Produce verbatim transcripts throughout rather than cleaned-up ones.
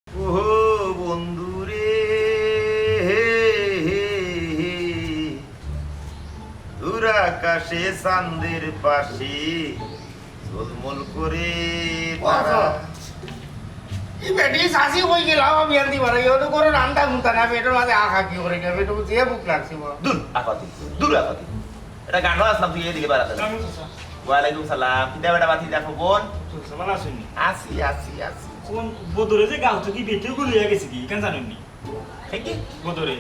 ওহো বন্ধু রে, হে, হে, হে। দূর আকাশে চান্দের পাশে ঝলমল করে ও তারা। আচ্ছা। ই বেটি চাচি কই গেলা, আমি আর দিবার, ইও তো করে রান্দা মুতা না, পেটর মাঝে আখা কি করে গেল, পেটর মাঝে ভুক লাগছে বা। দূর আপাতি, দূর আপাতি। এটা গানও আসলাম, তুই এদিকে বাড়াতে। ওয়ালাইকুম সালাম। কিতা বেটা বাতি দেখো বোন? ভালা আছইন নি? আছি, আছি, আছি। কোন বদরে যে গাঁও থাকি বেটি গুলো লইয়া গেছে কি, কেন জানেন নি? ঠিক কি? বদরে।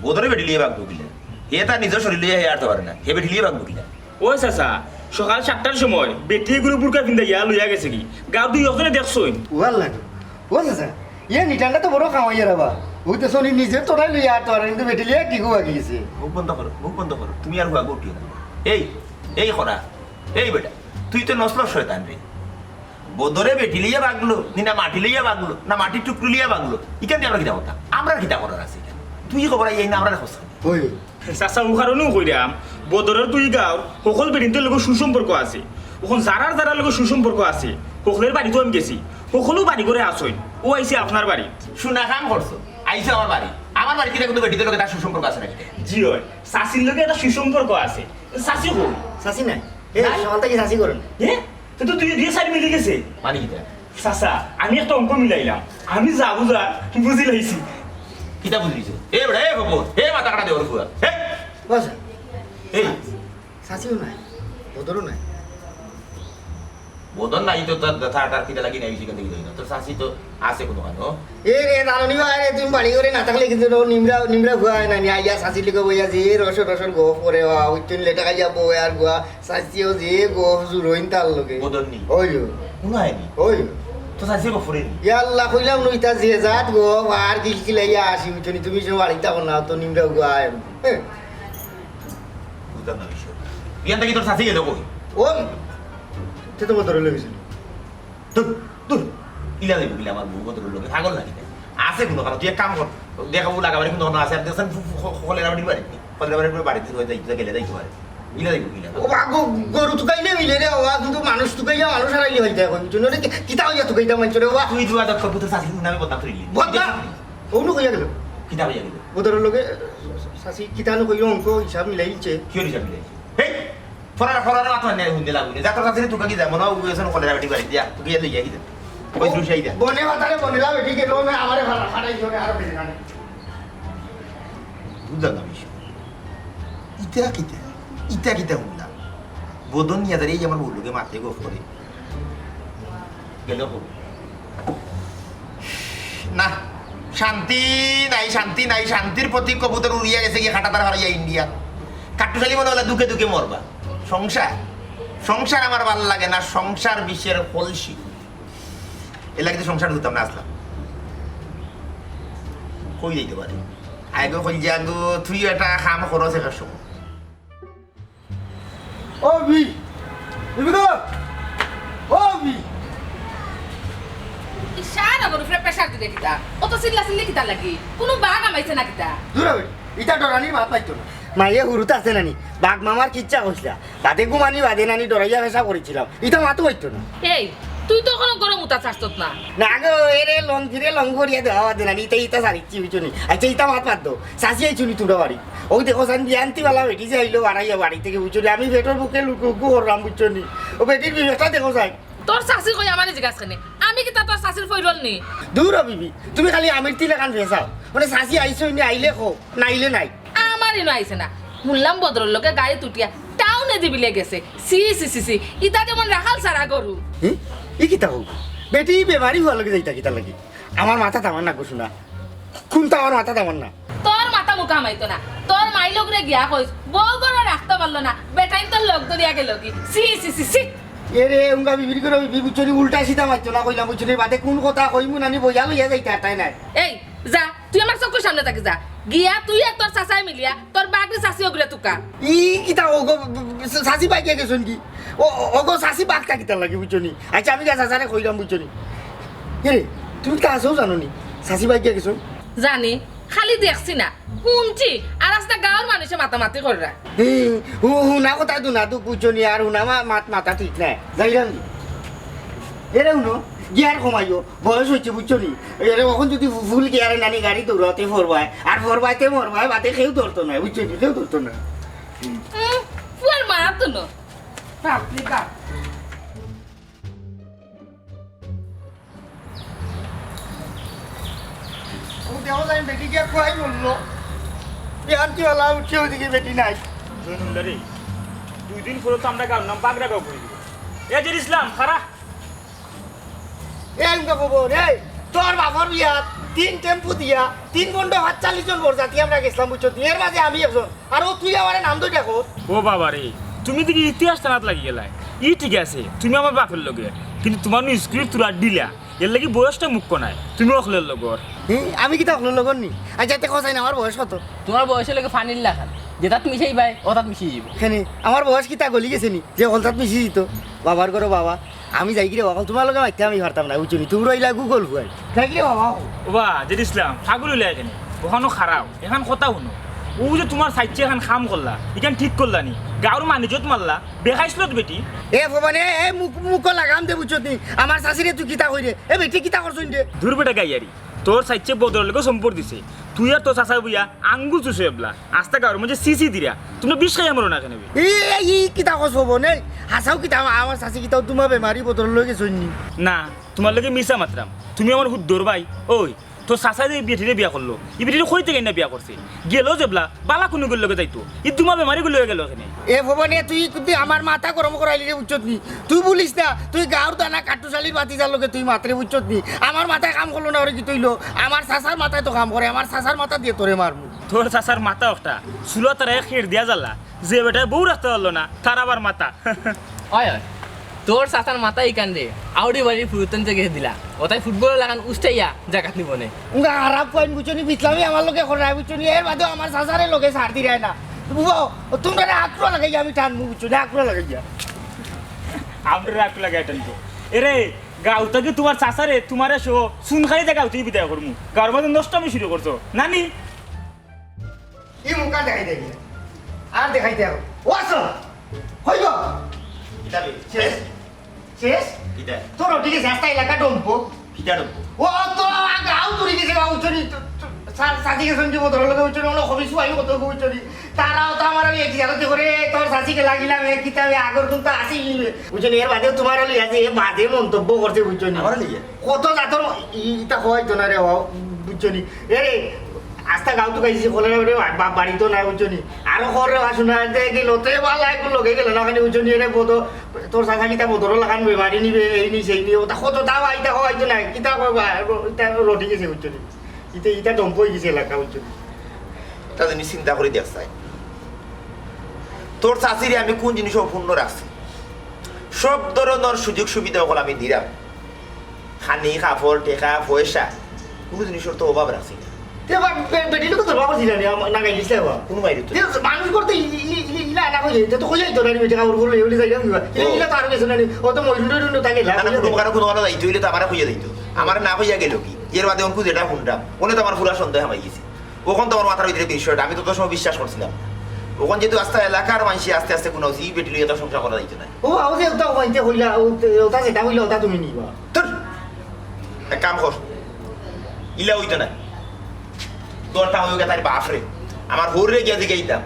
বদরে বেটি লইয়া বাঘ ঢুকিলে। হে তার নিজের শরীর লইয়া হে আটতে পারে না। হে বেটি লইয়া বাঘ ঢুকিলে। ওই চাচা, সকাল সাতটার সময় বেটি গুলো বুরকা পিন্দাইয়া লইয়া গেছে কি? গাঁও দুই একজনে দেখছইন। ওয়াল্লা। ও চাচা, ইয়ে নিটানটা তো বড় খাওয়াইয়া রাবা। ওই তো শনি নিজে তোরাই লইয়া আটতে পারে, কিন্তু বেটি লইয়া কি গুয়া গিয়েছে। মুখ বন্ধ করো, মুখ বন্ধ করো। তুমি আর হুয়া উঠিও না। এই, এই করা, এই বেটা, তুই তো নসল শয়তান রে। বদরে বেটি লইয়া বাগলো, নি না মাটি লইয়া বাগলো, না মাটির টুকরো লইয়া বাগলো। ইখান দিয়া আমরা কিতা কথা? আমরা কিতা করার আছে ইখান? তুই খবর আই না, আমরা খোঁজ। ওই। চাচা, ও কারণেও কইরাম, বদরের দুই গাঁওর হকল বেটিন্তর লগে সুসম্পর্ক আছে। অখন যারার যারার লগে সুসম্পর্ক আছে, হকলের বাড়িত আমি গেছি, হকলও বাড়ি ঘরে আছইন। ও আইছে আপনার বাড়ি। শুনা কাম করছো, আইছে আমার বাড়ি। আমার বাড়িত কিতা কুনু বেটিন্তর লগে তার সুসম্পর্ক আছে নাকি? জি অয়, চাচির লগে একটা সুসম্পর্ক আছে। চাচি কই? চাচি নাই। এ, নাই? সকাল থাকি চাচি করেন। এ? তো, তো দুই, দুই সাইড মিলি গেছে। মানে কিতা? চাচা, আমি একটা অঙ্ক মিলাইলাম। আমি যা বুঝার, বুঝি লাইছি। কিতা বুঝলিছ? এ বেটা, এ বাবু, এ মাথা কাটা দে ওর পুরা। এ? বস। এই। চাচিও নাই, বদরও নাই। বদর নাই তো তার, তার, তার কিতা লাগি নাই, সেখান থেকে যাই না। তোর চাচি তো আছে কোনো কানো। এ রে, জানো নি ভাই রে, তুমি বাড়ি ঘরে না থাকলে কিন্তু ও নিমরা, নিমরা হুয়া হয় না নি। আইয়া চাচির লগে বইয়া যে রসর রসর গফ করে, ওয়া, ওই তুমি লেটা খাইয়া বউ আর গুয়া, চাচিও যে গফ জুরইন তার লগে। বদর নি? ওই ও। কোনো হয়নি? ওই ও। তো চাচিও গফ করে নি? ইয়া আল্লাহ, কইলাম নু ইতা যে জাত গফ, আর কিলকিলাইয়া আসি, বুঝছো নি? তুমি সব বাড়িতে থাকো না, তো নিমরা হুয়া হয়। হ্যাঁ। বুঝলাম না বিষয়। ইয়ান থাকি তোর চাচি গেল কই? ও, তে তো বদর লই গেছিল। দূর, দূর। ইলা যাইব কিলা আমার বউ বদরর লগে? পাগল নাকি? আছে কোনো কানো? তুই এক কাম কর। দেখা বউ লাগাবাড়ি কোনো কানো আছে? আর দেখছেন ফু-, ফু-, খ-, খলেরা বাড়ির বাড়ি। খলেরা বাড়ির বাড়ি দিয়ে যাইতে গেলে যাইতে পারে। ইলা যাইব কিলা? ও বা, গ-, গরু তুকাইলে মিলে রে, ও বা, কিন্তু মানুষ তুকাইয়া মানুষ হারাইলে হইতে এখন। তুই নইলে কি-, কিতা হইয়া তুকাইতা মানছো রে, ও বা? তুই দুয়া দক্ষ পুত্র চাচির নামে বদনাম তুলিলি। বদনাম? অনো কইয়া গেল। কিতা কইয়া গেল? বদরর লগে চাচি কিতা নু কইল অঙ্ক হিসাব মিলাইছে। কি হিসাব মিলাইছে? হেই! ফরার, ফরার মাত মানে হুনতে লাগবো না। যা তোর কাছে তুই কি যাবো না, ওই এসে কলেরা বেটি বাড়ি দিয়া, তুই গিয়ে লইয়া কি যাবো? ওই সুশাই দা। বনে মাতারে বনেলা বেটি গেল না, আমারে ফাটা, ফাটাই জোরে আর বেটি না। বুঝলাম না বিষয়। ইতা কিতা? ইতা কিতা হুনলাম? বদন নিয়ে দাঁড়িয়ে এই আমার বউর লগে মাতে গফ করে। গেল কই? না, শান্তি নাই, শান্তি নাই, শান্তির প্রতীক কবুতর উড়িয়া গেছে গিয়া কাটাতার হারাইয়া ইন্ডিয়া। কাট্টুশালী মনে হলে দুঃখে দুঃখে মরবা। সংসার, সংসার আমার ভালো লাগে না, সংসার বিষের কলসি। এর লাগি তো সংসার হতাম না আসলাম। কই যাইতে পারে? আগে কই যে আগে তুই একটা কাম করো, সে সময় ও বি, ইবি গো, ও বি। ইশারা করে ফ্রে প্রেশার দিলে কিতা? অত চিল্লা চিল্লি কিতা লাগি? কোনো বাঘ আমাইছে না কিতা? দূর হবে, ইটা ডরানির ভাব পাইতো না। মাইয়ে হুরুত আছে নানি, বাঘ মামার কিচ্ছা কইছিলা। বাদে ঘুমানি বাদে নানি ডরাইয়া পেশাব করেছিলাম। ইটা মাতো পাইতো না। এই, তুই তো কোনো গরম উতা ছাড়ছত না। না গো, এরে লং ফিরে লং করিয়া দেওয়া বাদে নানি, ইটা ইটা সারিচ্ছি বুঝছো নি। আচ্ছা, ইটা মাত বাদ দাও। চাচি আইছো নি তোমরা বাড়ি? অউ দেখো চাইন, বিয়ান্তি বালা বেটি যে আইলো বাড়াইয়া বাড়ি থাকি, বুঝছো নি? আমি পেটর ভুকে লুকু লুকু করলাম, বুঝছো নি? অউ বেটির বিবেকটা দেখো চাইন। তোর চাচি কই আমারে জিগাস কেনে? আমি কিতা তোর চাচির ফইরল নি? দুরো বিবি, তুমি খালি আমির তিল এখান ফেসাও। মানে চাচি আইছো নি, আইলে কও, নাইলে নাই। আমার ইনো আইছে না। হুনলাম বদরর লগে গাড়িত উঠিয়া টাউনেদি বিলে গেছে। ছি, ছি, ছি, ছি। ইতা যেমন রাখাল ছাড়া গরু। হি? ই কিতা কও? বেটি বেমারি অওয়ার লগে যাইতা কিতার লাগি? আমার মাথাত আমার না গো সোনা। কুন্তা আমার মাথাত আমার না। তোর মাথা মুখা হামাইতো না। তোর মাই লগরে গিয়া কইস, বউ ঘরো রাখতা পারলো না, বেটাইন তোর লগ ধরিয়া গেলোগি। ছি, ছি, ছি, ছি। এরে, উঙ্গা বিবির ঘরো বিবি বুঝছো নি, উল্টা সিধা মাতিও না কইলাম বুঝছো নি, বাদে কুন কথা কইমু নানি বইয়া লইয়া যাইতা তাই নাই। এই, যা, তুই আমার চকুর সামনে থাকি যা। গিয়া তুই আর তোর চাচায় মিলিয়া তোর বাগরে চাচি ওগুরে তুকা। ই কিতা ওগো, চাচি বাগিয়া গেছইন গি? ও, ওগো চাচি বাগতা কিতার লাগি বুঝছো নি? আচ্ছা, আমি গিয়া চাচারে কইলাম বুঝছো নি? এরে, তুমি কিতা আছাউ জানো নি? চাচি বাগিয়া গেছইন? জানি, খালি দেখছি না, হুনছি, আর আস্তা গাঁওর মানষে মাতামাতি কররা। হুম, হু-, হুনা কথা তো না তো বুঝছো নি, আর হুনা মা-, মাত-, মাতা ঠিক নায়। যাইরাম নি? এরে হুনো, গিয়ার কমাইও, বয়স অইছে বুঝছো নি? এরে অখন যুদি ফু-, ফুল গিয়ারে নানি গাড়ি দৌড়াতে ফরবায়, আর ফরবাইতে মরবায়, বাদে কেউ ধরতো নায়, বুঝছো নি? কেউ ধরতো নায়। হুম, ফুয়ার মা তো ন। বাপরে বাপ। ও দেখো যাই বেটি গিয়া খুয়াই বললো। বিয়ান্তি বালা উঠছে ওদিকে বেটি নাই। জয়নুল্লাহ রে, দুই দিন পরে তো আমরা গাঁওর নাম বাগড়া গাঁও করি দিব। এ জের ইসলাম, খারা। এই উনকা খবর, এই তোর বাপর বিয়া তিন টেম্পু দিয়া তিন ঘন্টা সাতচল্লিশ জন বরযাত্রী আমরা গেছিলাম, বুঝছো? এর মাঝে আমি একজন, আর ও তুই আমারে নাম ধরে ডাকো। ও বাবা রে, তুমি দেখি ইতিহাস টানাত লাগি গেলায়। ই ঠিক আছে, তুমি আমার বাপর লগে, কিন্তু তোমার নু স্কুলের তুলার ঢিলা, এর লাগি বয়সটা মুখ্য নায়, তুমি অকলের লগর। হুম, আমি কিতা অকলের লগর নি? আচ্ছা, তে কও চাইন আমার বয়স কত? তোমার বয়সের লগে ফানির লাখান, যেটাত মিশাইবায়, ওটাত মিশি যাইব। কেনে, আমার বয়স কিতা গলি গেছে নি? যে হলতাত মিশি দিত, বাবার ঘরো বাবা। আমি যাইগি রে অকল, তোমার লগে মাততে আমি পারতাম না, বুঝছো নি? তুমরা ইলা গুগল ফুয়াই। যাইগি রে বাবা। ওবা, জের ইসলাম, পাগল অইলায় কেনে? অখানো খারাও, এখান কথা হুনো। ও যে তোমার চাইচ্চে এখান কাম করলা, ইখান ঠিক করলা নি? গাঁওর মানষত মারলা, বেখাইছলত বেটি। এ ভবানী, এ মুখ, মুখ লাগাম দে, বুঝছত নি? আমার চাচিরে তুই কিতা কইরে? এ বেটি কিতা করছইন রে? দূর বেটা গাইয়ারি, তোর চাইচ্চে বদরর লগে সম্পর্ক দিছে, তুই আর তোর চাচা বইয়া আঙ্গুল চুষো এবলা। আস্তা গাঁওর মাঝে ছি ছি দিরা, তুমরা বিষ খাইয়া মরো না কেনে বে? ই, ই, ই কিতা কছ ভবানী? হাছাউ কিতা আমা-, আমার চাচি কিতা তুমা বেমারি বদরর লগে গেছইন নি? না, তোমার লগে মিছা মাতরাম। তুমি আমার হুদ্দর ভাই। ওই, তোর চাচায় যে ই বেটিরে বিয়া করলো, ই বেটিরে কই থাকি আনিয়া বিয়া করছে? গেলো যেবলা, বালা কুনুগুর লগে যাইতো। ই তুমা বেমারিগুর লগে গেলো কেনে? এ ভবানী, তুই কিন্তু আমার মাথা গরম করাইলি রে, বুঝছত নি? তুই বলিস না, তুই গাঁওর দানা কাট্টুশালীর বাতিজার লগে তুই মাতরে, বুঝছত নি? আমার মাথায় কাম করলো না, ওরে কিতা অইলো? আমার চাচার মাথায় তো কাম করে, আমার চাচার মাথা দিয়া তোরে মারমু। তোর চাচার মাথা একটা, চুলা তারা এক খেড় দিয়া জ্বালা। যে বেটায় বউ রাখতা পারলো না, তার আবার মাথা। অয়, অয়। তোর চাচার মাথা ইখান রে, আউড়ি বাড়ির ফুরুতাইন্তে গেছে দিলা। ওতায় ফুটবলর লাখান উষ্টাইয়া জাগাত নিবো নে। উঙ্গা খারাপ কইন বুঝছো নি, বিছলামি আমার লগে কররায় বুঝছো নি, এর বাদেও আমার চাচারে লগে ছাড় দিরায় না। বুঝছো? তুমরারে আক্রো লাগাইয়া আমি টানমু বুঝছো নি, আক্রো লাগাইয়া। আমরারে আক্রো লাগাইয়া টানতো। এরে, গাঁও থাকি তোমার চাচারে, তোমারে সহ চুন খাইয়া গাঁও থাকি বিদায় করমু। গাঁওর মাঝে নষ্টামি শুরু করছো। নানি? ই মুখ আর দেখাই দেয় না। আর দেখাইতে আর। ও আসো। কই গো? কিতা বে? শেষ। শেষ? কিতা? তোর ওদিকে শেষটা এলাকা ডম্প। কিতা ডম্প? ও তো আগে আউ তুলি গেছে বা উচ্চনি। সাথে গেছেন যে বদল লোকে উচ্চনি, অনো হবি সুয়াই কত উচ্চনি। তারাও তো আমার আমি এক জায়গাতে করে তোর চাচিকে লাগিলাম, এ কিতা বে আগর কোন তো আসি বে। উচ্চনি, এর বাদে তোমার ওলি আছে, এ বাদে মন্তব্য করছে উচ্চনি। আমার ওলি? কত জাতর ই-, ইতা হয়তো না রে, ও, বুঝছো নি? এ রে, আস্তা গাঁও তো গাইছি, কলে রে, বা-, বা-, বাড়ি তো নাই, বুঝছো নি? আরো কর রে, বা শোনা যায় কি, লতে বালা একটু লগে গেল না, খালি বুঝছো নি? এ রে, বদ-, তোর চাচা কিতা বদর লাখান বেমারি নিবে, এই নি, সেই নি, ওটা কত দাও, আইতা হয়তো নাই, কিতা কয় বা, ইতা রটি গেছে, বুঝছো নি? ইতা, ইতা ডম্প হয়ে গেছে এলাকা, বুঝছো নি? এটা জিনিস চিন্তা করে দেখ চাই। তোর চাচিরে আমি কোন জিনিস অপূর্ণ রাখছি? সব ধরনের সুযোগ সুবিধা অকল আমি দিলাম। খানি, কাপড়, টেকা, পয়সা, কোনো জিনিসর তো অভাব রাখছি না। তে বা, বে-, বেটি লোক তো বাবা দিলা নি, আমা-, না গাইলিস রে বাবা। কোনো বাইরে তো। তে মানুষ করতে ই-, ই-, ই-, ইলা না কইলে, তে তো কইয়াই তো না নি, বেটি কাপড় পরলে, এগুলি যাইলাম কি বা? ইলা, ও। ইলা তো আরো গেছে না নি, ও তো ময়ূর টুয়ূর উন্নত আগে লাভ না, না, হইয়া কোনো যায়। কারো কোনো কারো যাইতে হইলে তো আমারে কইয়া যাইতো। এর বাদে অঙ্কু যেটা শুনলাম, মনে তো আমার পুরা সন্দেহ হামাই গেছে। অখন তো আমার মাথার ভিতরে বিষয়টা, আমি তো তোর সময় বিশ্বাস করছিলাম না। অখন যেহেতু আস্তা এলাকার মানষে আস্তে আস্তে কোনো ই বেটি লইয়া তো সংসার করা যাইতো না। ও, আও যে ওটা হইতে হইলা, ও, ওটা যেটা হইলা, ওটা তুমি নিবা। তোর এক কাম কর, ইলা হইতো না। তোর তা হইবে তার বাফরে। আমার হউররে গিয়া জিগাইতাম,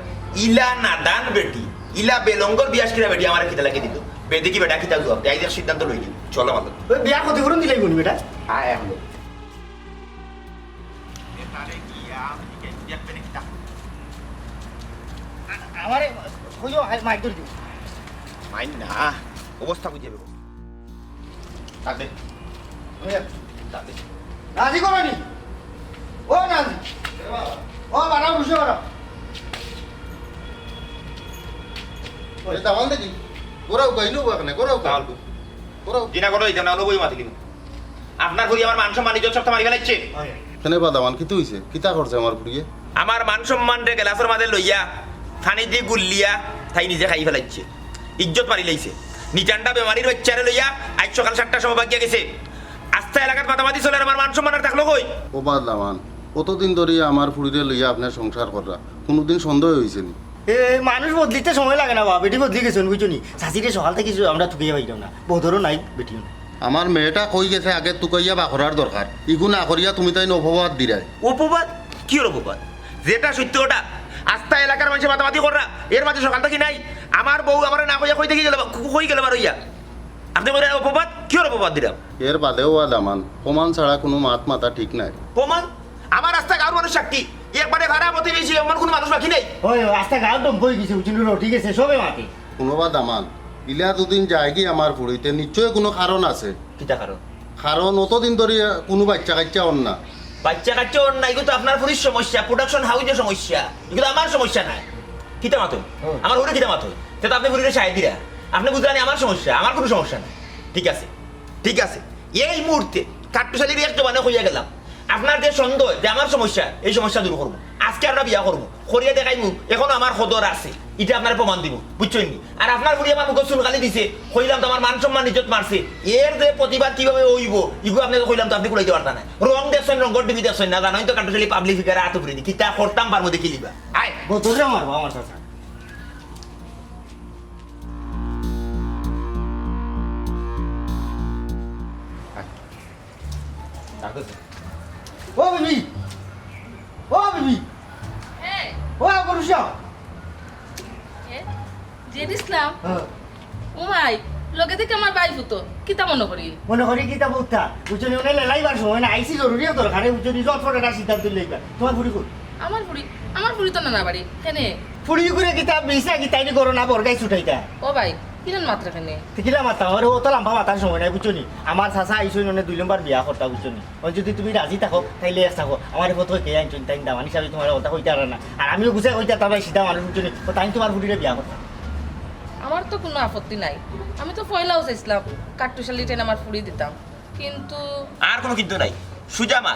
ইলা নাদান বেটি, ইলা বেলঙ্গর বিয়াস কিরা বেটি আমারে কিতা লাগি দিল? বেদে কি বেটা কিতা জবাব দেয়? আইজ এক সিদ্ধান্ত লই দিই। চলো মাতো। ওই বিয়ার ক্ষতিপূরণ দিলাই বনি বেটা। আয় এখন। আমারে কইও, আয়, মাইর ধরি দিও। মাইর না, অবস্থা বুঝে যাবে। তাতে। তাতে। রাজি করো নি? ও রাজি। ও বাড়াও, বুঝে বাড়াও। ওই দামান দেখি। গোরাও কই, নু বাকনে, গোরাও কই। দামান। গোরাও। জিনা করো, এই জানা, নবই মাতিলিম। আপনার ফুরি আমার মান সম্মান ইজ্জত সবতা মারি ফেলাইছে। কেনে বা দামান, কিতা অইছে? কিতা করছে আমার ফুরিয়ে? আমার মান সম্মান রে গেলাসর মাঝে লইয়া, পানি দি গুল্লিয়া, তাই নিজে খাই ফেলাইছে। ইজ্জত মারি লাইছে। নিটান্ডা বেমারির বাচ্চারে লইয়া আইজ সকাল সাতটার সময় বাগিয়া গেছে। আস্তা এলাকাত মাতামাতি চলের, আমার মান সম্মান আর থাকলো কই? ও বা দামান, কতদিন ধরি আমার ফুরিরে লইয়া আপনে সংসার কররা? কুনুদিন সন্দেহ অইছে নি? এ, মানুষ বদলিতে সময় লাগে না বা, বেটি বদলি গেছইন, বুঝছো নি? চাচিরে সকাল থাকি আমরা তুকাইয়া পাইলাম না, বদরও নাই, বেটিও নাই। আমার মেয়েটা কই গেছে আগে তুকাইয়া বার করার দরকার, ইগু না করিয়া তুমি তাইন অপবাদ দিরায়। অপবাদ? কিওর অপবাদ? যেটা সত্য ওটা। আস্তা এলাকার মানষে মাতামাতি কররা, এর মাঝে সকাল থাকি নাই। আমার বউ আমারে না কইয়া কই থাকি গেল বা-, কই গেল বার অইয়া? আপনে বলেন অপবাদ? কিওর অপবাদ দিরাম? এর বাদেও বা দামান, প্রমাণ ছাড়া কুনু মাত মাতা ঠিক নায়। প্রমাণ? আমার আস্তা গাঁওর মানুষ সাক্ষী। একবারে ভাড়া প্রতিবেশী, এমন কুনু মানুষ বাকি নাই। ওই, ওই, আস্তা গাঁওর ডম কই গেছে, উচিন রটি গেছে, সবে মাতে। কুনু বা দামান, ইলা দুদিন যায়গি আমার ফুরিতে, নিশ্চয় কুনু কারণ আছে। কিতা কারণ? কারণ অতদিন ধরি কুনু বাচ্চা কাচ্চা অর না। বাচ্চা কাচ্চা অর না, ইগু তো আপনার ফুরির সমস্যা, production house-র সমস্যা, ইগু তো আমার সমস্যা নায়। কিতা মাতো? হুম। আমার ফুরি কিতা মাতো? তে তো আপনে ফুরিরে সায় দিরা, আপনে বুঝরা নি আমার সমস্যা, আমার কুনু সমস্যা নাই। ঠিক আছে, ঠিক আছে, এই মুহূর্তে কাট্টুশালীর এক জবানে কইয়া গেলাম, আপনার যে সন্দেহ যে আমার সমস্যা, এই সমস্যা দূর করমু। আজকে আমরা বিয়া করমু, করিয়া দেখাইমু, এখনো আমার কদর আছে, ইটা আপনারে প্রমাণ দিমু, বুঝছইন নি? আর আপনার ফুরি আমার মুখো চুনকালি দিছে, কইলাম তো আমার মান সম্মান ইজ্জত মারছে, এর যে প্রতিবাদ কিভাবে অইবো, ইগু আপনারে কইলাম তো আপনে কুলাইতে পারতা নায়। রং দেখছইন, রঙ্গর ডিবি দেখছইন না, জানইন তো কাট্টুশালী public figure আতো ফুরি দি, কিতা করতাম পারমু দেখিলিবা। আয়। বোতল রে আমার বাবা, আমার চাচা। ও বিবি, ও বিবি, এই। ও গরুশা। এ? জেড ইসলাম? হ্যাঁ। ও মাই, লগে দেখি আমার ভাইফুতো, কিতা মনো করি? মনো করি কিতা বুঝতা? বুঝছো নি, অনে লেলাইবার সময় না, আইছি জরুরি দরকারে, বুঝছো নি, জটফট একটা সিদ্ধান্ত লইবা। তোমার ফুরি কই? আমার ফুরি? আমার ফুরি তো নানা বাড়ি। কেনে? ফুরি করে কিতা বিছা কিতা ইনি করো না, বরগাই ছুটাইতা। ও ভাই, কিলান মাতরা কেনে? তে কিলা মাততাম, আরে অত লাম্বা মাতার সময় নাই, বুঝছো নি? আমার চাচা আইছইন, অনে দুই নম্বর বিয়া করতা, বুঝছো নি? অউ যদি তুমি রাজি থাকো, তাইলে এক থাকো। আমার ফটো কে আনছইন, তাইন দামান হিসাবে তোমার কথা কইতা পারে না। আর আমিও গুছাই কইতা, তার ভাই সিধা মানুষ, বুঝছো নি? ও তাইন তোমার ফুরিরে বিয়া করতা। আমার তো কুনু আপত্তি নাই, আমি তো পয়লাউ চাইছলাম কাট্টুশালী তাইন আমার ফুরি দিতাম, কিন্তু আর কুনু কিন্তু নাই, সুজা মা,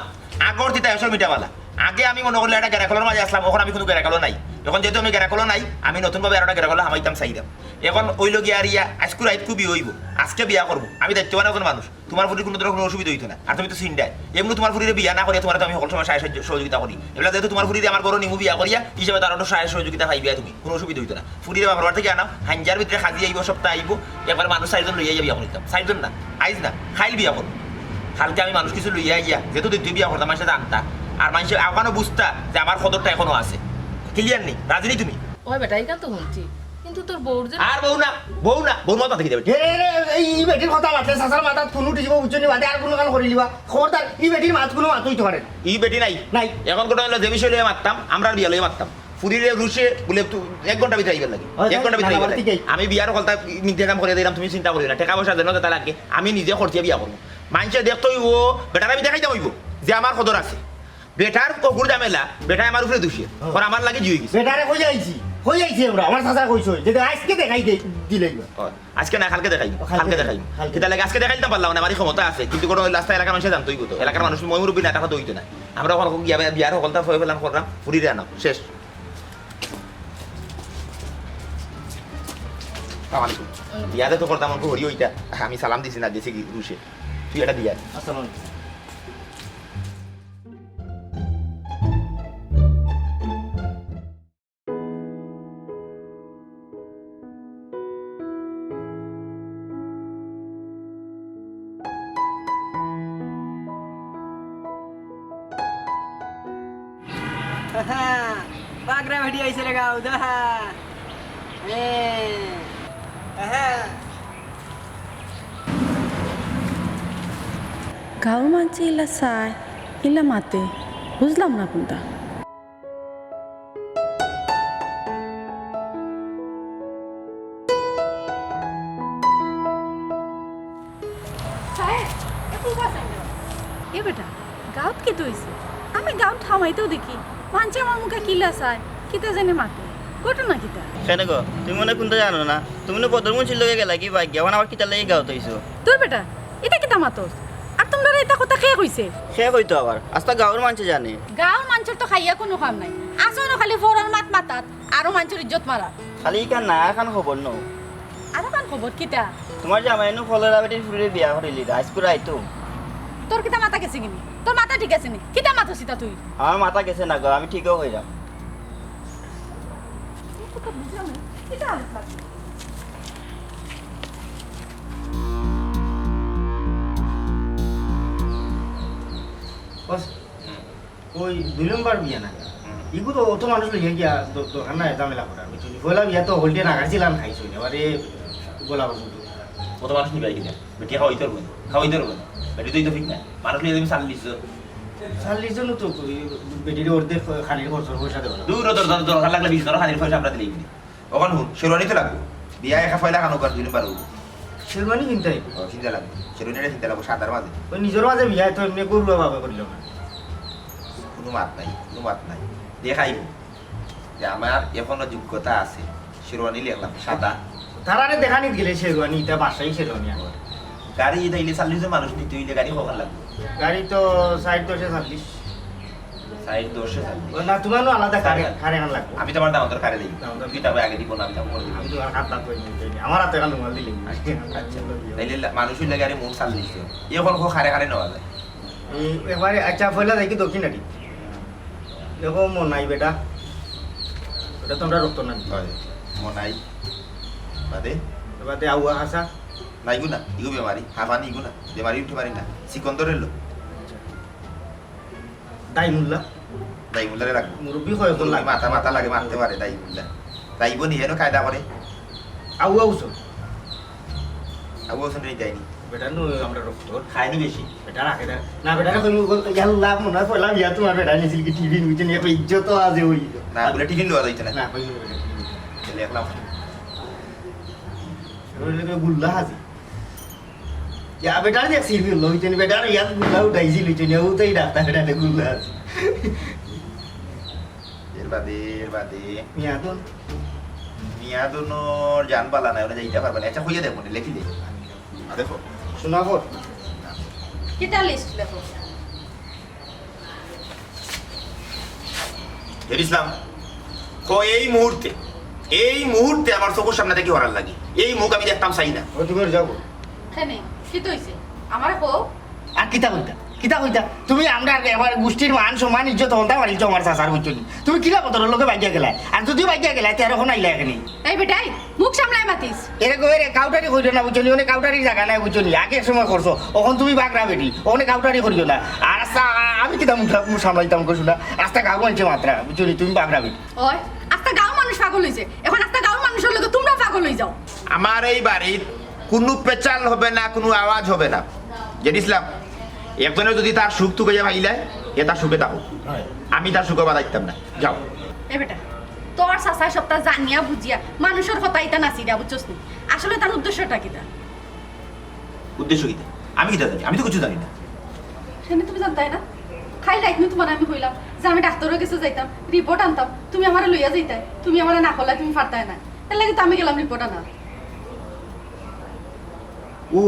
আগর দিতা এসব মিটাবালা। আগে আমি মনো করলে একটা গেরাকলর মাঝে আছলাম, অখন আমি কুনু গেরাকলো নাই। অখন যেহেতু আমি গেরাকলো নাই, আমি নতুনভাবে আর একটা গেরাকলো হামাইতাম চাইরাম। অখন অইলো গিয়া আর ইয়া, আইজকু রাইত খুবই অইবো, আজকে বিয়া করমু, আমি দায়িত্ববান একজন মানুষ। তোমার ফুরির কুনু ধরনের কুনু অসুবিধা অইতো না। আর তুমি তো চিন্তায়। এমনে তোমার ফুরিরে বিয়া না করিয়া তোমারে তো আমি হকল সময় সাহায্য সহযোগিতা করি। এবার যেহেতু তোমার ফুরিরে আমার ঘরো নিমু বিয়া করিয়া, হিসাবে তার একটু সাহায্য সহযোগিতা পাইবে তুমি। কুনু অসুবিধা অইতো না। ফুরিরে বাপর বাড়ি থাকি আনাও, হাইঞ্জার ভিতরে কাজি আইবো, সপ্তাহ আইবো, একবারে মানুষ চাইরজন লইয়া বিয়া করিতাম। চাইরজন না, আইজ না, কাইল বিয়া করমু। কালকে আমি মানুষ কিছু লইয়া আইয়া, যেহেতু দ্বিতীয় বিয়া করতাম, মানষে জানতা। আর মানষে অখানও বুঝতা যে আমার কদরটা এখনো আছে। Clear নি? রাজি নি তুমি? ওই বেটা, ইখান তো হুনছি, কিন্তু তোর বউর যে আর বউ না, বউ না, বউর মাত মাতি যাবে। এ, এ, এ, এই, ই বেটির কথা মাতলে চাচার মাথাত খুন উঠি যাইবো, বুঝছো নি? বাদে আর কুনু কাম করি লিবা। খবরদার, ই বেটির মাত কুনু মাত অইতো পারে না। ই বেটি নাই। নাই। অখন কথা অইলো যে বিষয় লইয়া মাততাম, আমরার বিয়া লইয়া মাততাম। ফুরিরে রুশে বুলে তু-, এক ঘন্টা ভিতরে আইবার লাগি। হয়, এক ঘন্টা ভিতরে আইবার লাগি। আমি বিয়ার হকলতা ইন্তেজাম করিয়া দিরাম, তুমি চিন্তা করিও না। টেকা পয়সা যেন যেতা লাগে, আমি নিজে খরচিয়া বিয়া করমু। মানষে দেখতো অইবো, বেটারে আমি দেখাইতাম অইবো যে আমার কদর আছে। বেটার কুকুর ঝামেলা, বেটায় আমার উপরে দুষে। হ্যাঁ। আর আমার লাগি জুই গেছে। বেটারে কই আইছি, কই আইছি আমরা, আমার চাচা কইছে, যদি আজকে দেখাই দে, দিলেই বা। ও, আজকে না, কালকে দেখাই, ও, কালকে কালকে দেখাই। কালকে। কিতা লাগে আজকে দেখাইতাম পারলাম না, আমার ক্ষমতা আছে, কিন্তু কোনো রাস্তা এলাকার মানষে জানতো অইবো তো। এলাকার মানুষ মই মুরব্বি না, তারা তো অইতো না। আমরা অখন গিয়া বিয়ার হকলতা ফয়সালা করলাম, ফুরিরে আনাও, শেষ। আসসালামু আলাইকুম। বিয়াতে তো করতাম, অনকু হরি অইতা, আমি সালাম দিছি না, দিছি কি রুশে। তুই এটা দিয়া। আসসালামু আলাইকুম। বাগরা বেটি আইছে রে গাঁও, দেখা। এ, আহা। গাঁওর মানষে ইলা চায়, ইলা মাতে, বুঝলাম না কুনটা। সাহেব, এ কোন কথা? এ বেটা, গাঁওত কিতা অইছে? আমি গাঁওত হামাইতেউ দেখি, মানষে আমার মুখে কিলা চায়, কিতা জানি মাতে। ঘটনা কিতা? কেনে গো, তুমি মনে কুনতা জানো না? তুমি না বদর মুন্সির লগে গেলায় কিবা গিয়া, অখন আবার কিতার লাগি গাঁওত আইছো? দুর বেটা, ইতা কিতা মাতস? আর তুমরারে ইতা কথা কে কইছে? কে কইতো আবার? আস্তা গাঁওর মানষে জানে। গাঁওর মানষর তো খাইয়া কুনু কাম নাই। আছো না খালি ফরর মাত মাতাত, আরো মানষর ইজ্জত মারা। খালি ইখান না, আরখান খবর নু। আরখান খবর কিতা? তুমার জামাইয়ে নু ফলরা বেটির ফুরিরে বিয়া করিলিরা, আইজকু রাইতো। তোর কিতা মাথা গেছে গিনি? তোর মাথা ঠিক আছে নি? কিতা মাতস ইতা তুই? আমার মাথা গেছে না গো, আমি ঠিকউ কইরাম। এই কথা বুঝলাম না। কিতা আলোচনা? বস, ওই দুই নম্বর বিয়া না? হুম। ইগু তো অত মানুষ লইয়া গিয়া দ-, দরকার নাই ঝামেলা করার, বুঝছো নি? পয়লা বিয়া তো হকলটিয়ে নাগার চিলান খাইছো নি, এবারে গোলা পর্যন্ত। অত মানুষ নিবায় কিনা? বেটি খাওয়াইতে পারবো না, খাওয়াইতে পারবো না। বেটি তো এই তো ঠিক না, মানুষ লইয়া তুমি চাল্লিশ জন। চাল্লিশ জন তো কই, বেটির অর্ধেক খানির খরচর পয়সা দেওয়া লাগবো। দূর, দর-, দর-, দরকার লাগলে বিশ জনর খানির পয়সা আমরা দিলেই নি। অখন হুন, শেরওয়ানি তো লাগবো। বিয়া একা পয়লা খানো কর দুই নম্বর অইবো। শেরওয়ানি কিনতে অইবো? ও, কিনতে লাগবো। শেরওয়ানিটা কিনতে লাগবো, সাদার মাঝে। ওই নিজর মাঝে বিয়া তো এমনি গরুয়া ভাবে করিল না। কুনু মাত নাই, কুনু মাত নাই। দেখাইবো যে আমার এখনো যোগ্যতা আছে। শেরওয়ানি লেখলাম, সাদা। তারারে দেখানিত গেলে শেরওয়ানি, ইটা বাসাই শেরওয়ানি আমার। গাড়ি ইটা ইলে চাল্লিশ জন মানুষ নিতে অইলে গাড়ি কখান লাগবো? গাড়ি তো ষাইট দশে চাল্লিশ। ষাইট দশে চাল্লিশ। ও না, তুমার নু আলাদা কারে, কারে খান লাগবো। আমি তো আমার দামান্দর কারে দেই। দামান্দর। তুই তারপরে আগে দিব না, আমি তারপরে দিব। আমি তো আর হাত দাঁত হয়ে নিতে হইনি। আমার হাতে খান রুমাল দিলে। আচ্ছা, আচ্ছা। তাইলে লা-, মানুষ অইলে গাড়ি মোট চাল্লিশ জন। এখন খো কারে কারে নেওয়া যায়? এই একবারে, আচ্ছা, পয়লা দেখি দক্ষিণ আটি। দেখো, মনাই বেটা। ওটা তো আমরা রক্ত না। হয়। মনাই। বাদে? বাদে আউয়া হাসা। নাইগু না, ইগু বেমারি। হাফানি ইগু না। বেমারি উঠে পারি না। সিকন্দরের লোক। আচ্ছা। দাইমুল্লা। দাইমুল্লারে রাখবো। মুরব্বি কয় তো মুরব্বি লাগে। মাথা, মাথা লাগে, মারতে পারে দাইমুল্লা। দাইবো নি, হেনো কায়দা করে। আউয়া উসো। আউয়া উসো নেই দেয়নি। বেটা নু আমরা রক্ত। খায়নি বেশি। বেটা রাখে না। না, বেটা রাখে নি, ইয়াল্লা, মনে হয় পয়লা বিয়া তোমার বেটা নিছিল কি টিফিন বুঝছেন, এখন ইজ্জত তো আজে হইল। না, বলে টিফিন লওয়া যাইতো না। না, কই বেটা টিফিন। তাহলে একলা। ওই লোকে গুল্লা হাজি। ইয়া, বেটারে দেখছি, লইতেন, বেটারে ইয়াত গুল্লা উঠাইছিল, লইতেন, ও তো এই ডাক্তার, বেটারে গুল্লা আছে। এর বাদে, এর বাদে। মিয়াদুন। মিয়াদুনর জান বালা নাই, ওরা যাইতে পারবে না। আচ্ছা, কইয়া দেখো, লেখি দে। আ, দেখো। শোনা ফোর। কিতা লিস্ট লেখো? জেড ইসলাম, কো এই মুহূর্তে, এই মুহূর্তে আমার চকুর সামনে থাকি হরার লাগি। এই মুখ আমি দেখতাম চাই না। ও, তুমি যাও। কেনে? কিতা অইছে? আমারে কও। আর কিতা কইতা? কিতা কইতা? তুমি আমরার একবার গুষ্টির মান সম্মান ইজ্জত হন্তা মারিলছো আমার চাচার, বুঝছো নি? তুমি কিলা বদরর লগে ভাগিয়া গেলায়? আর যদিও ভাগিয়া গেলায়, তে আর অখন আইলায় কেনে? এই বেটাই, মুখ সামলায় মাতিস। এরে গো, এরে, কাউটারি করিও না, বুঝছো নি? অনে কাউটারির জাগা নাই, বুঝছো নি? আগে এক সময় করছো, অখন তুমি বাগরা বেটি, অনে কাউটারি করিও না। আর আস্তা, আ-, আমি কিতা মুখ, মুখ সামলাইতাম কইছো না? আস্তা গাঁও মানষে মাতরা, বুঝছো নি? তুমি বাগরা বেটি। ওই, আস্তা গাঁও মানুষ পাগল অইছে, এখন আস্তা গাঁও মানুষর লগে তুমরা পাগল অই যাও। আমার এই বাড়িত কুনু পেচাল হবে না, কুনু আওয়াজ হবে না। জেড ইসলাম, একজনে যদি তার সুখ তুকাইয়া পাইলায়, হে তার সুখে থাকো। হয়। আমি তার সুখে বাধা দিতাম না। যাও। এ বেটা, তোর চাচায় সবটা জানিয়া বুঝিয়া মানুষর কথা ইতা নাচিরা, বুঝছস নি? আসলে তার উদ্দেশ্যটা কিতা? উদ্দেশ্য কিতা? আমি কিতা জানি? আমি তো কিছু জানি না। সেনে তুমি জানতায় না? খাইল রাইত নু তুমারে আমি কইলাম যে আমি ডাক্তারর গেছে যাইতাম, রিপোর্ট আনতাম, তুমি আমারে লইয়া যাইতায়, তুমি আমারে না কইলায় তুমি পারতায় না, এর লাগি তো আমি গেলাম রিপোর্ট আনাত। ও,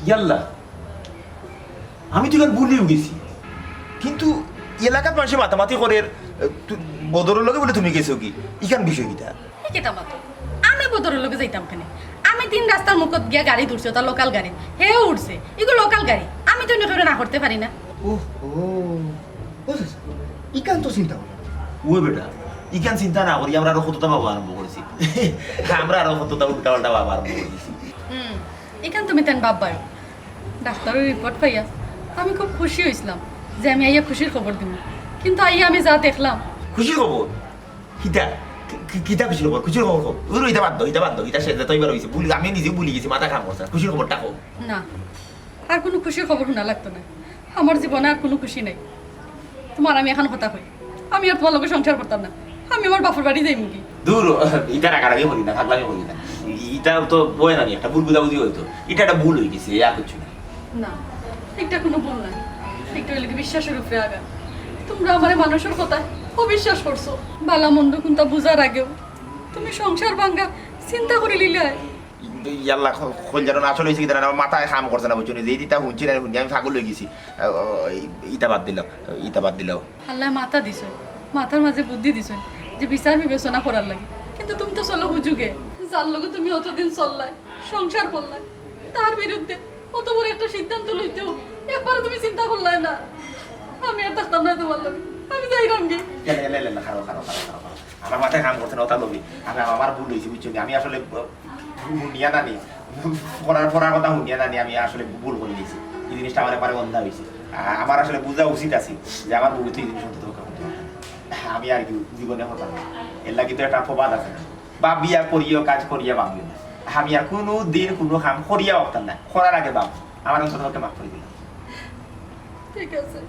ইয়াল্লা, আমি তো ইখান ভুলিউ গেছি। কিন্তু এলাকাত মানষে মাতামাতি করের, এ, তু-, বদরর লগে বুলে তুমি গেছো গি? ইখান বিষয় কিতা? হে কিতা মাতো? আমি বদরর লগে যাইতাম কেনে? আমি তিন রাস্তার মুখত গিয়া গাড়ি ধরছি, ওটা লোকাল গাড়ি। হেও উঠছে। ইগু লোকাল গাড়ি। আমি তো ইনো কেউরে না করতে পারি না। ও, ও, ও চাচা, ইখান তো চিন্তা করো না। ওই বেটা, ইখান চিন্তা না করি আমরা আরো কততা ভাবা আরম্ভ করছি। আমরা আরো কততা উল্টা পাল্টা ভাবা আরম্ভ করছি। হুম, ইখান তুমি তেন ভাববায়। ডাক্তারর রিপোর্ট পাইয়া আমি খুব খুশি অইছলাম যে আমি আইয়া খুশির খবর দিমু। কিন্তু আইয়া আমি যা দেখলাম। খুশির খবর? কিতা? কি- কি- কিতা খুশির খবর? খুশির খবর কও। ওই ইটা বাদ দেও, ইটা বাদ দেও, ইটা শেষ, যতইবার অইছে। ভুল, আমি নিজেও ভুলি গেছি, মাথা কাম করছে না। খুশির খবরটা কও। না, আর কুনু খুশির খবর হুনা লাগতো না। আমার জীবনে আর কুনু খুশি নাই। তুমার আমি এখান কথা কই, আমি আর তুমার লগে সংসার করতাম না। আমি আমার বাপর বাড়ি যাইমুগি। দূর, ইটা রাগারাগি করি না, পাগলামি করি না। ইটা তো বয় না, একটা ভুল বুঝাবুঝি অইতো। ইটা একটা ভুল অই গেছে, আর কিচ্ছু না। না, ইটা কুনু ভুল না। ইটা অইলো গি বিশ্বাসর উপরে আঘাত। তুমরা আমারে মানুষর কথায় অবিশ্বাস করছো। ভালা মন্দ কুনতা বুঝার আগেও তুমি সংসার ভাঙ্গার চিন্তা করিলিলায়। ইয়াল্লা, কইল যেন আসলে অইছে কিতা, আমার মাথায় কাম করছে না, বুঝছো নি? যে ইতা হুনছি না, হুনি আমি পাগল অই গেছি। আহ, ইটা বাদ দিলাও, ইটা বাদ দিলাও। আল্লায় মাথা দিছইন, মাথার মাঝে বুদ্ধি দিছইন যে বিচার বিবেচনা করার লাগি। কিন্তু তুমি তো চলো হুজুগে, যার লগে তুমি অতদিন চললায়, সংসার করলায়, তার বিরুদ্ধে অত বড় একটা সিদ্ধান্ত লইতেও একবারও তুমি চিন্তা করলায় না। আমি আর থাকতাম না তুমার লগে, আমি যাইরামগি। এলে, এলে, এলে, খাড়াও, খাড়াও, খাড়াও, খাড়াও, খাড়াও। আমার মাথায় কাম করছে না, ওটা লবি। আমি, আমার ভুল অইছে, বুঝছো নি? আমি আসলে ব-, হুনিয়া না নি। করার, করার কথা হুনিয়া না নি, আমি আসলে ভুল করি দিছি। এই জিনিসটা আমার একবারে অন্ধা অইছে। আ-, আমার আসলে বুঝা উচিত আছে যে আমার বউ তো এই জিনিস অন্তত পক্ষে করতে পারবে না। আমি আর কি জীবনে হতাম না। এর লাগি তো একটা প্রবাদ আছে না, "ভাবিয়া করিও কাজ, করিয়া ভাবিও না।" আমি আর কুনু দিন কুনু কাম করিয়া ভাবতাম না, করার আগে ভাব। আমার অন্তত পক্ষে মাফ করি দিলাম। ঠিক আছে,